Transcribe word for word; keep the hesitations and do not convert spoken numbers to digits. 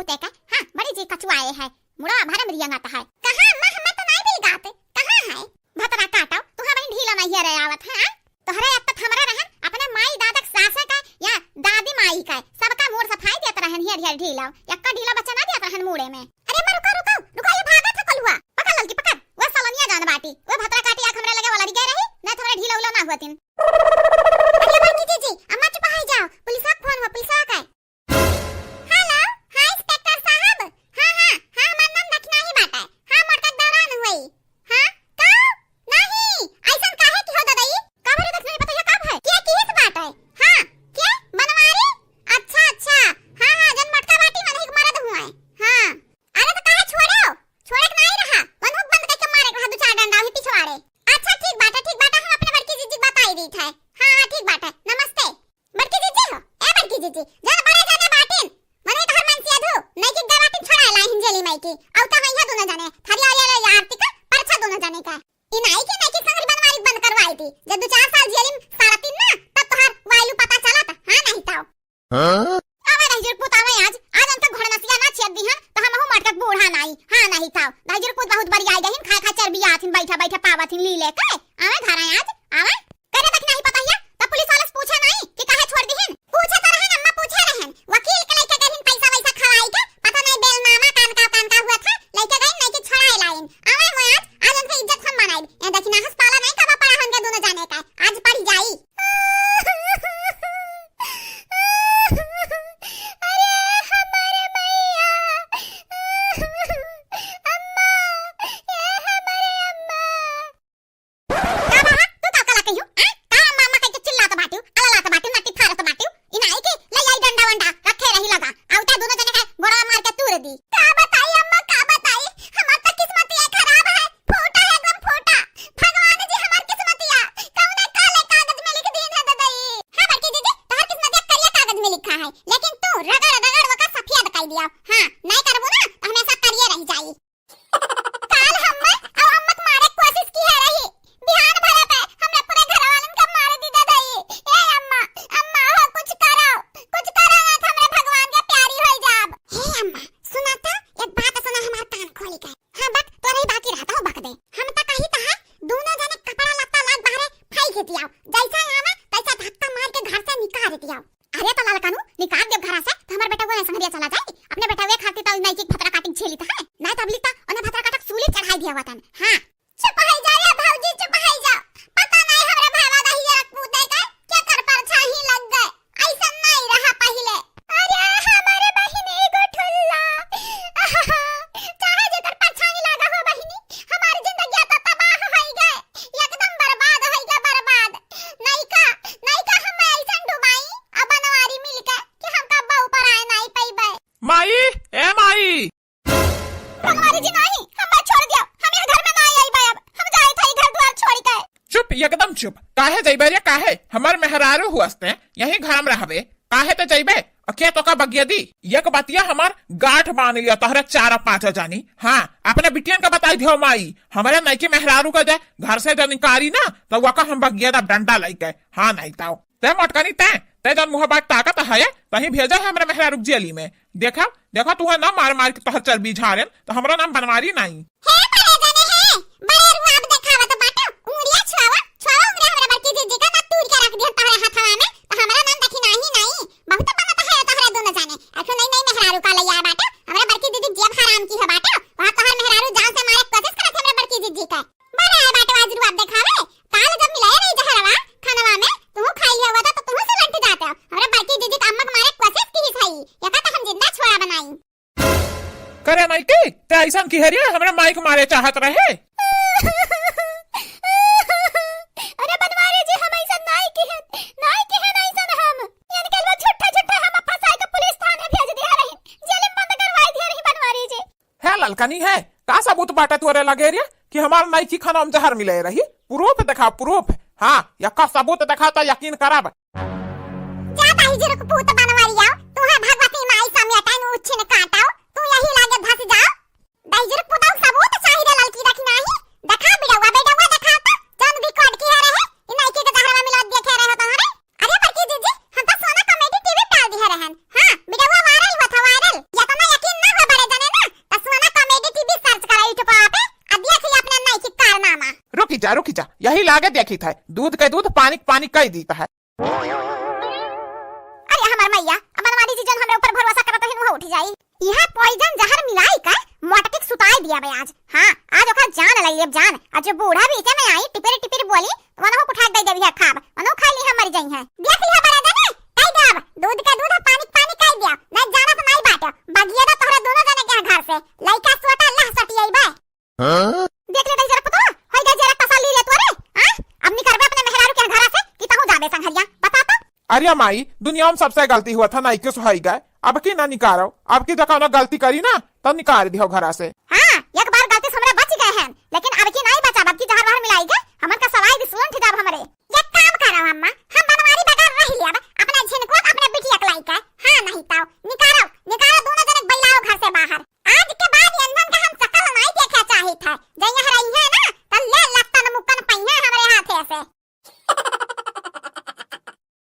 पुते का, हाँ, बड़ी जी कचुआए है, मुड़वा भरे में रियंगत है। कहाँ अम्मा, हमें तो नाहीं मिल गाते, कहाँ है? भतरा काटो, तुहा बहिन ढीला नाहीं है रे आवत है, हाँ? तोहरे अत्तत हमरा रहन, अपने माई दादक सासे का या दादी माई का, सबका मूड़ सफाई देत रहन, हियर हियर ढीला, यक्का ढीला बच्चा ना देत रहन मूड़े में। अरे अम्मा, रुका, रुका, रुका, ये भागत है कलुआ। पकड़ ललकी, पकड़। वो सलनिया जान बाटी। वो भतरा काटी आँख हमरे लगे वाला रिगे रही, नहीं तो हमरा ढीला उला ना हुआ तीन। अरे बड़की जीजी, अम्मा चुप हो जाओ। पुलिसवा के फोन हुआ, पुलिसवा का। हेलो, हाँ इंस्पेक्टर साहब। हाँ, हाँ, हाँ, हमार नाम दखिनाही बाटे। हाँ, मोटका दौरान हुई। हाँ, का? नहीं, ऐसन काहे की हो ददई? का भरे दखिनाही पता है का भय? के किहिस बाटे? हाँ, के? बनवारी? अच्छा, अच्छा। हाँ, हाँ, जन मोटका बाटी मनही के मरद हुआ है। हाँ। अरे तो काहे छोड़ो? छोड़े के नाई रहा। मनहुक बंद करके मारे के रहा दू चार डंडा वही पिछवाड़े। अच्छा ठीक बाटे, ठीक बाटे, हम अपने बड़की जीजी के बताई दीत है। हाँ, हाँ, ठीक बाटे। नमस्ते। बड़की जीजी हो, ए बड़की जीजी, जन बड़े जने बाटिन। मने तोहर मनसिया धू, नैकी गवाटिन छोड़ाए लाई हिन जेली माई की। औ तो हइया दोनों जने, थरिया वाली आरती का, परछा दोनों जने का। ई नाई के नैकी संगरी बनवारी बंद करवाई थी। जब दू चार साल जेली में सारा तीन ना, तब तोहर वायु पता चलत, हाँ नहीं तो। हाँ? आवे दहिजर पूत आवे आज, आज उनका घोड़नसिया ना छेद दिहन, तो हमहू मटकत बूढ़ा नाई। हाँ, नहीं था। दहिजर पूत बहुत बरियाई गहिन, खाए खाए चर्बी आथिन, बैठा बैठा पावथिन ली लेके। आवे घर आए आज, आवे। करे तक नहीं पता हिया, तो पुलिस वाले से पूछे नहीं कि काहे छोड़ दिहिन? पूछे तो रहन, अम्मा पूछे रहन। वकील के लेके गहिन पैसा वैसा खवाई के, पता नहीं बेलनामा कान का, कान का हुआ था, लेके गहिन नहीं कि छोड़ाए लाइन। आवे वो आज, आज उनके इज्जत हम बनाई। ये देखी ना हंस पाला नहीं कबा पड़ा हमके दोनों जाने का, आज पड़ जाई। अरे हमारे मैया, अम्मा, ए हमारे अम्मा। का बाबा, तू का कला कहियो? आ? का अम्मा, अम्मा कह के चिल्लात बाटियो, अललात बाटियो, नट्टी फारत बाटियो? ई नाई के ले आई डंडा वंडा, रखे रही लगा। औ ता दोनों जने का गोड़ा मार के तूर दी। का बताई अम्मा, का बताई? हमार तो किस्मतिया खराब है, फूटा है एकदम फूटा। भगवान जी हमार किस्मतिया कौने काले कागज में लिख दीन है ददई। हाँ बड़की जीजी, तोहर किस्मतिया करिया कागज में लिखा है, लेकिन तू रगड़ रगड़ ओका सफेद कर दिया। हाँ, नहीं करबू ना तो हमेशा करिए रह जाई। काल हम्मे औ अम्मा के मारे के कोशिश किहे रही, बिहान भरे पे हमरे पूरे घर वालन का मार दी ददई। ए अम्मा, अम्मा हो कुछ करो, कुछ करो ना तो हमरे भगवान के प्यारी हो जाब। हे अम्मा, सुना तो, एक बात सुना हमार कान खोली के। हाँ, बक, तोरे ही बाकी रहता हो, बक दे। हम तो कही तो है, दोनों जने कपड़ा लत्ता लाग बाहरे फेंक दियाओ। जैसा आवे, तैसा धक्का मार के घर से निकाल दियाओ। अरे तो ललकनू, निकाल दे घर से, तो हमार बेटा वो संगरिया चला जाए। अपने बेटा वे खातिर तो नैकी भतरा काटिक झेली तो है। नहीं तो अबली तो उन्हें भतरा काटक सूली चढ़ाई दिया वतन। हाँ। चुप हो जा रे भौजी, चुप हो जा। पता नहीं हमरे भावा दहिजर पूते के केकर परछाई लग गए। ऐसन नहीं रहा पहिले। अरे हमारे बहिनी गो ठुल्ला। चाहे जेकर परछाई लागा हो बहिनी, हमारी जिंदगी तो तबाह होई गए, एकदम बर्बाद होई गए, बर्बाद। नैका, नैका हम ऐसन डुबाई, अब बनवारी मिलके कि हमका बहू पर आए नहीं पइबे। माई, ए माई। बनवारी जी नहीं, हमें छोड़ दिया, हम यह घर में नहीं आई बे, अब हम जाए थे घर द्वार छोड़ के। चुप, एकदम चुप। काहे जइबे रे, काहे? हमार मेहरारू हुअस्ते, यही घर में रहबे, काहे ते जइबे? अखे तो का बगिया दी, एक बतिया हमार गांठ बांध लिया, तोहरे चार पांच जानी। हाँ, अपने बिटियन का बताई दियो माई, हमारे नैकी मेहरारू का जे घर से जे निकारी ना, तो वका हम बगिया दा डंडा लइके। हाँ, नहीं तो। ते मोटकनी ते, ते जन मुँह बाट ताकत है, तहीं भेजा है हमरे मेहरारू के जेली में। देखा, देखा, तू है ना मार मार के तोहर चर्बी झारेन, तो हमरा नाम बनवारी नाई। हे बड़े जने हे, बड़े रुआब देखावत बाटो, उंगरिया छुआवा, छुआवा उंगरिया हमरा बड़की जीजी का ना तूर के रख दिहन तोहरे हथवा में, तो हमरा नाम दखिनाही नाई। बहुत बनत है तोहरे दोनों जने। अखो नई नई मेहरारू का लइया बाटो, हमरा बड़की जीजी जेब हराम की हो बाटो, वहाँ तोहर मेहरारू जान से मारे के कोशिश करत है हमरा बड़की जीजी का। बड़ा है बाटो आज रुआब देखावे। काल जब मिलाए रही जहरवा खानवा में, तू खाई लिया हुआ था तो तू से लंट जाते हो। हमरा बड़की जीजी के अम्मा के मारे कोशिश की ही सही। यका तो हम जिंदा छोड़ा बनाई। करे नहीं की, ते ऐसन की है रे, हमरा माई के मारे चाहत रहे। अरे बनवारी जी, हम ऐसन नहीं की है, नहीं की है ऐसन हम। इनके लोग झूठे झूठे हम फंसाई के पुलिस थाने भेज दिया रही, जेल में बंद करवाई दिया रही बनवारी जी। है ललकनी है, का सबूत बाटे तोरे लगे रे कि हमार नईकी खाना में जहर मिले रही? प्रूफ देखा, प्रूफ। हाँ, यक्का सबूत देखा तो यकीन करब। जा दहिजर के पूत बनवरिया, तू है भगवती माई समेटन उच्छिन काटाओ, तू यही लागे धस जाओ। दहिजर के पूत सबूत चाहिए ललकी रखी नाही, देखा बिडौआ, बिडौआ देखा तो, जौन भी कोड की है रहे, इ नईकी के जहरवा मिला देखे रहे हो तुम्हारे। अरे बड़की जीजी, हम तो सोना कॉमेडी टीवी पे डाल दिए रहन। हाँ, वीडियो वायरल हुआ था, वायरल। या तो ना यकीन जा रुकि जा, यही लागे देखित है, दूध के दूध, पानी के पानी कइ दीत है। अरे हमार मइया, अब मनवारी जी जन हमरे ऊपर भरोसा करत रहिन, उहो उठि जाई। इहाँ poison जहर मिलाई के मोटकी के सुताई दिया बे आज। हाँ, आज ओकर जान लइ लेब जान। आज जो बूढ़ा बीचे में आई, टिपिर टिपिर बोली, वनहु कुठार दइ देबी है खाब, वनहु खाइ लिहे मरि जइहें। देख लिहे बड़े जने, कइ देब, दूध के दूध, पानी के पानी कइ देब। नहीं जानत नहीं बाटे, भगिया दा तोहरे दुनो जने के घर से, लइका सोटा लह सटियइबे। हाँ? देख ले दही जरा पुतवा, होइ गए जरा तसल्ली ले तोरे, हाँ? अब निकरबे अपने मेहरारू के घरा से कि तहूँ जाबे संघरिया, बता तो। अरे माई, दुनिया में सबसे गलती हुआ था, नहीं कुछ होइ गए, अब की ना निकारो, अब की तो कौनो गलती करी ना, तो निकाल दियो घरा से। हाँ, एक बार गलती से हमरे बच गए हैं, लेकिन अब की नहीं बचा, अब की जहर वहर मिलाई के हमन का सवाई भी सूंठ जाब हमरे। एक काम करो अम्मा,